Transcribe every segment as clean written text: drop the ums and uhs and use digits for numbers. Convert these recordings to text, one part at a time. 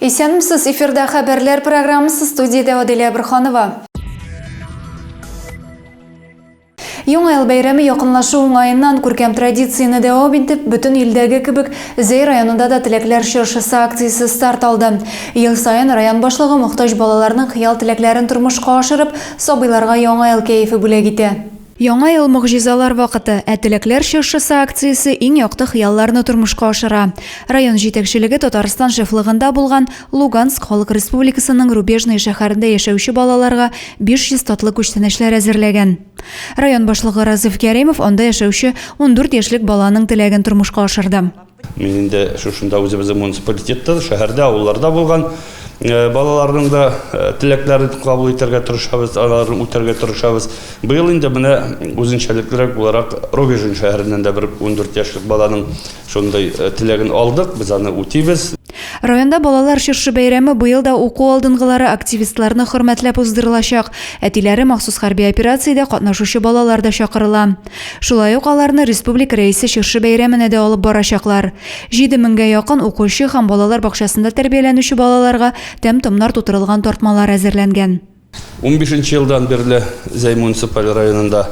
Исәнмесез, эфирда хәбәрләр программасы студиядә Аделя Борханова. Яңа ел бәйрәме якынлашу уңаеннан күркәм традицияне дәвам итеп, бөтен илдәге кебек Зәй районында да Теләкләр чыршысы акциясе старт алды. Ел саен район башлыгы мохтаҗ балаларның хыял-теләкләрен тормышка ашырып, сабыйларга Яңа ел кәефе бүләк итә. Яңа ел, могҗизалар вакыты, ә Теләкләр чыршысы акциясе иң якты хыялларны тормышка ашыра. Район җитәкчелеге Татарстан шефлыгында булган Луганск Халык Республикасының Рубежное шәһәрендә яшәүче балаларга 500 татлы күчтәнәчләр әзерләгән. Район башлыгы Разыйф Кәримов анда яшәүче 14 яшьлек баланың теләген тормышка ашырды. Мин инде шушында үзебезнең муниципалитетта, шәһәрдә, авылларда булган э, балаларның да э, теләкләрен кабул итәргә тырышабыз, аларны үтәргә тырышабыз. Быел инде менә үзенчәлеклерәк буларак Рубежин шәһәреннән дә бер 14 яшьлек баланың Шундый теләген алдык, без аны үтибез. Районда балалар чыршы бәйрәме быел да уку алдынгылары, активистларны хөрмәтләп уздырылачак. Әтиләре махсус хәрби операциядә катнашучы балалар да чакырыла. Шулай ук аларны республика Рәисе чыршы бәйрәменә дә алып барачаклар. Җиде меңгә якын укучы һәм балалар бакчасында тәрбияләнүче балаларга тәм-томнар тутырылган тартмалар әзерләнгән. Унбишенче елдан бирле Зәй муниципаль районында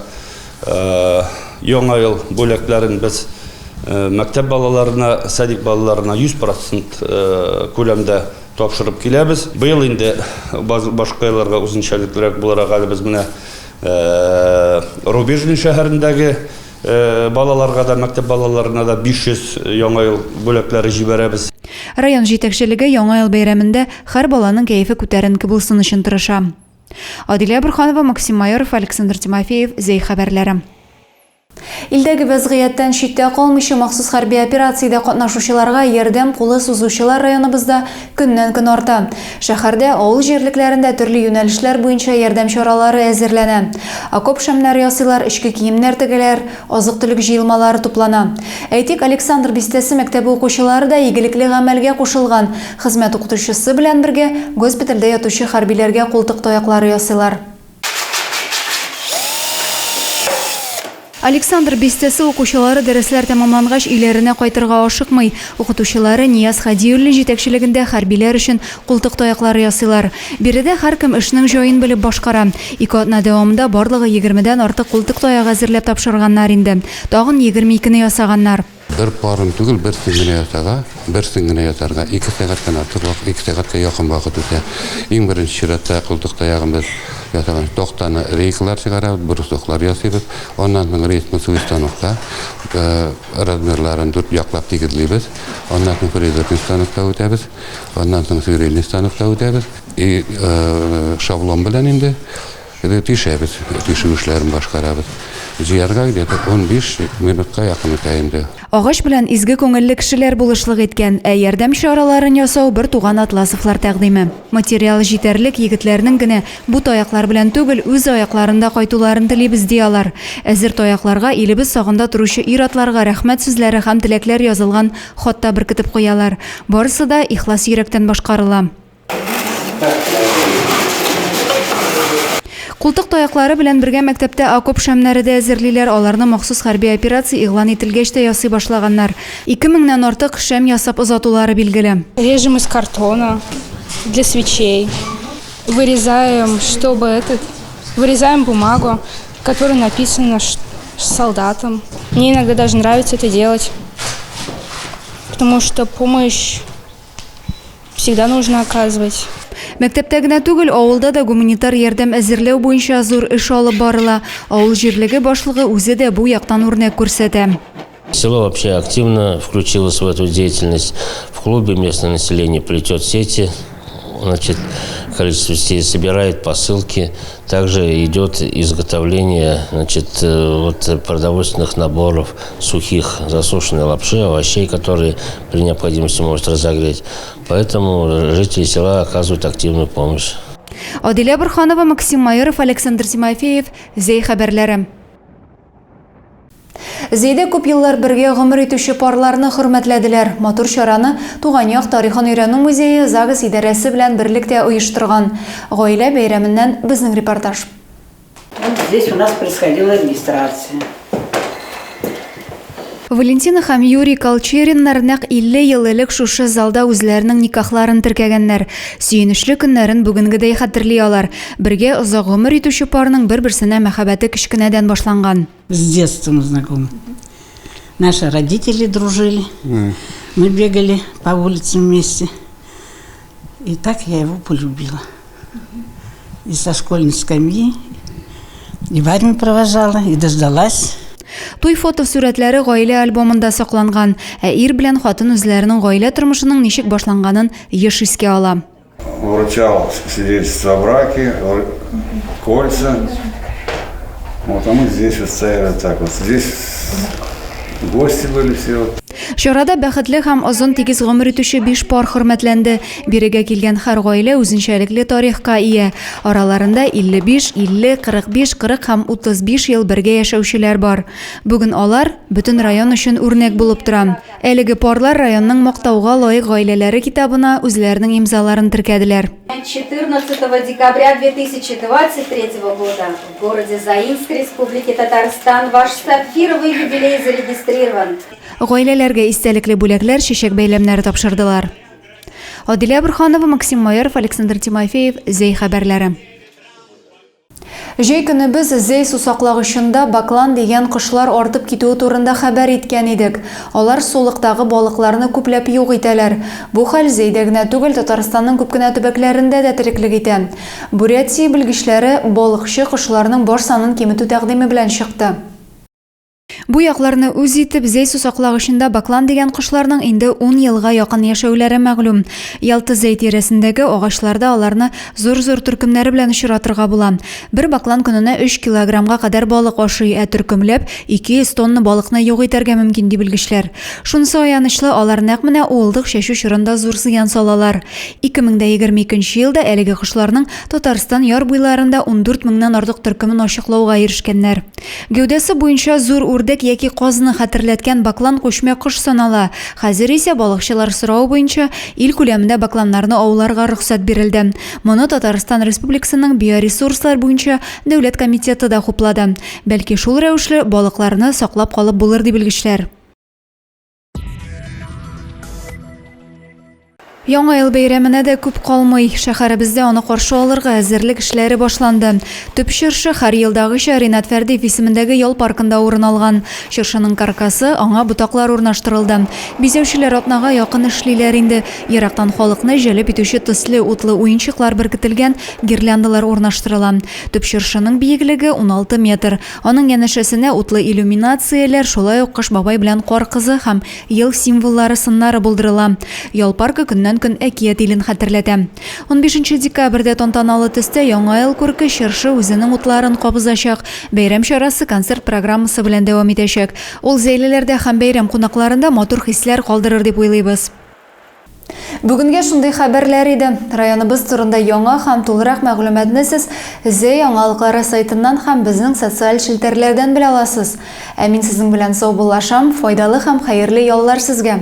Яңа ел бүләкләрен без мәктәп балаларына, садик балаларына 100 процент күләмдә тапшырып киләбез. Быел инде башка елларга үзенчәлеклерәк буларак әле без менә Рубежный шәһәрендәге балаларга да, мәктәп балаларына да 500 Яңа ел бүләкләре җибәрәбез. Район җитәкчелеге Яңа ел бәйрәмендә һәр баланың кәефе күтәренке булсын өчен тырыша. Адилә Борһанова, Максим Майоров, Александр Тимофеев, Зәй хәбәрләре. Илдәге вәзгыятьтән читтә калмыйча махсус хәрби операциядә катнашучыларга ярдәм кулы сузучылар районыбызда көннән-көн арта. Шәһәрдә, авыл җирлекләрендә төрле юнәлешләр буенча ярдәм чаралары әзерләнә. Окоп шәмнәре ясыйлар, эчке киемнәр тегәләр, азык-төлек җыелмалары туплана. Әйтик, Александр бистәсе мәктәбе укучылары да игелекле гамәлгә кушылган, хезмәт укытучысы белән бергә госпитальдә ятучы хәрбиләргә култык таяклары ясыйлар. Александр бистәсе укучылары дәресләр тәмамлангач өйләренә кайтырга ашыкмый. Укытучылары Нияз Хәдиуллин җитәкчелегендә хәрбиләр өчен култык таяклары ясыйлар. Биредә һәркем эшнең җаен белеп башкара. Ике атна дәвамында барлыгы егермедән артык култык таягы әзерләп тапшырганнар инде. Тагын 22 не ясаганнар. Бер парын түгел, берсен генә ясарга, берсен генә ясарга ике сәгатьтән артык вакыт, ике сәгатькә якын вакыт үтә. Иң беренче чиратта култык таягын без ясаган тактаны рейкалар чыгарабыз, брусоклар ясыйбыз. Аннан соң рейсмусовый станокта размерларын дүрт яклап тигезлибез. Аннан соң фрезерный станокта үтәбез. Аннан соң сверлильный станокта үтәбез. И шаблон белән инде Тишәбез, тишү эшләрен башкарабыз. Җыярга где-то 15 минутка якын үтә инде. Агач белән изге күңелле кешеләр булышлык иткән, ә ярдәм чараларын ясау бертуган Атласовлар тәкъдиме. Материал җитәрлек, егетләрнең генә бу таяклар белән түгел, үз аякларында кайтуларын телибез, ди алар. Әзер таякларга илебез сагында торучы ир-атларга рәхмәт сүзләре һәм теләкләр язылган хат та беркетеп куялар. Барысы да ихлас йөрәктән башкарыла. Култык таяклары белән бергә мәктәптә окоп шәмнәре дә әзерлиләр, аларны махсус хәрби операция игълан ителгәч тә ясый башлаганнар. Ике меңнән артык шәм ясап озатулары билгеле. Режем из картона для свечей. Вырезаем, чтобы этот, вырезаем бумагу, в которой написано солдатам. Мне иногда даже нравится это делать, потому что помощь Всегда нужно оказывать. Мәктәптә генә түгел, авылда да гуманитар ярдәм әзерләү буенча зур эш алып барыла. Авыл җирлеге башлыгы үзе дә бу яктан үрнәк күрсәтә. Село вообще активно включилось в эту деятельность. В клубе местное население плетет сети, значит, количество сетей собирает посылки. Также идет изготовление, значит, вот, продовольственных наборов сухих, засушенной лапши, овощей, которые при необходимости может разогреть. Поэтому жители села оказывают активную помощь. Адилә Борханова, Максим Майоров, Александр Тимофеев, Зәй хәбәрләре. Зәйдә күп еллар бергә гомер итүче парларны хөрмәтләделәр. Матур чараны Туган як тарихын өйрәнү музее ЗАГС идарәсе белән берлектә оештырган. Гаилә бәйрәменнән безнең репортаж. Вот здесь у нас происходила регистрация. Валентина һәм Юрий Колчериннар нәкъ 50 ел элек шушы залда үзләренең никахларын теркәгәннәр. Сөенечле көннәрен бүгенгедәй хәтерли алар. Бергә озак гомер итүче парның бер-берсенә мәхәббәте кечкенәдән башланган. С детства мы знакомы. Наши родители дружили. Мы бегали по улицам вместе. И так я его полюбила. И со школьной скамьи, и в армию провожала, и дождалась. Туй фотосурәтләре гаилә альбомында сакланган, ә ир белән хатын үзләренең гаилә тормышының ничек башланганын еш искә ала. Вручал свидетельство о браке, кольца. Вот, а мы здесь вот стояли так вот. Здесь гости были все. Вот. Чарада бәхетле һәм озын тигез гомер итүче биш пар хөрмәтләнде. Бирегә килгән һәр гаилә үзенчәлекле тарихка ия. Араларында 55, 50, 45, 40 һәм 35 ел бергә яшәүчеләр бар. Бүген алар бөтен район өчен үрнәк булып тора. Әлеге парлар районның мактауга лаек гаиләләре китабына үзләренең имзаларын теркәделәр. 14 декабря 2023 года в городе Заинск Республики Татарстан ваш сапфировый юбилей зарегистрирован. Гаиләләргә истәлекле бүләкләр, чәчәк бәйләмнәре тапшырдылар. Адилә Борһанова, Максим Майоров, Александр Тимофеев, Зәй хәбәрләре. Җәй көне без Зәй сусаклагычында баклан дигән кошлар артып китүе турында хәбәр иткән идек. Алар сулыктагы балыкларны күпләп юк итәләр. Бу хәл Зәйдә генә түгел, Татарстанның күп кенә төбәкләрендә дә тереклек итә. Бурятия белгечләре балыкчы кошларның баш санын киметү тәкъдиме белән чыкты. Бу якларны үз итеп, Зәй сусаклагычында баклан дигән кошларның инде ун елга якын яшәүләре мәгълүм. Ялты-Зәй тирәсендәге агачларда аларны зур-зур төркемнәре белән очратырга була. Бер баклан көненә өч килограммга кадәр балык ашый, ә төркемләп 200 тонна балыкны юк итәргә мөмкин, ди белгечләр. Шунысы аянычлы, алар нәкъ менә уылдык чәчү чорында зур зыян салалар. 2022 елда әлеге кошларның Татарстан яр буйларында 14 меңнән артык төркемен ачыклауга ирешкәннәр. Гәүдәсе буенча зур үрдәк яки казны хәтерләткән баклан күчмә кош санала. Хәзер исә балыкчылар соравы буенча ил күләмендә бакланнарны ауларга рөхсәт бирелде. Моны Татарстан Республикасының биоресурслар буенча дәүләт комитеты да хуплады. Бәлки шул рәвешле балыкларны саклап калып булыр ди белгечләр. Яңа ел бәйрәменә дә күп калмый. Шәһәребездә аны каршы алырга әзерлек эшләре башланды. Төп чыршы һәр елдагыча Ринат Фәрдиев исемендәге ял паркында урын алган. Чыршының каркасы, аңа ботаклар урнаштырылды. Бизәүчеләр атнага якын эшлиләр инде. Ерактан халыкны җәлеп итүче төсле утлы уенчыклар беркетелгән гирляндалар урнаштырыла. Төп чыршының биеклеге 16 метр. Аның янәшәсенә утлы иллюминацияләр, шулай ук Кыш бабай белән Кар кызы һәм ел символлары сыннары булдырыла. Ял паркы көннән-көн әкият илен хәтерләтә. Унбишенче декабрьдә тантаналы төстә Яңа ел күрке чыршы үзенең утларын кабызачак. Бәйрәм чарасы концерт программасы белән дәвам итәчәк. Ул зәйлеләрдә һәм бәйрәм кунакларында матур хисләр калдырыр дип уйлыйбыз. Бүгенгә шундый хәбәрләр иде. Районыбыз турында яңа һәм тулырак мәгълүматны сез Зәй яңалыклары сайтыннан һәм безнең социаль челтәрләрдән белә аласыз. Ә мин сезнең белән саубуллашам, файдалы һәм хәерле яллар сезгә!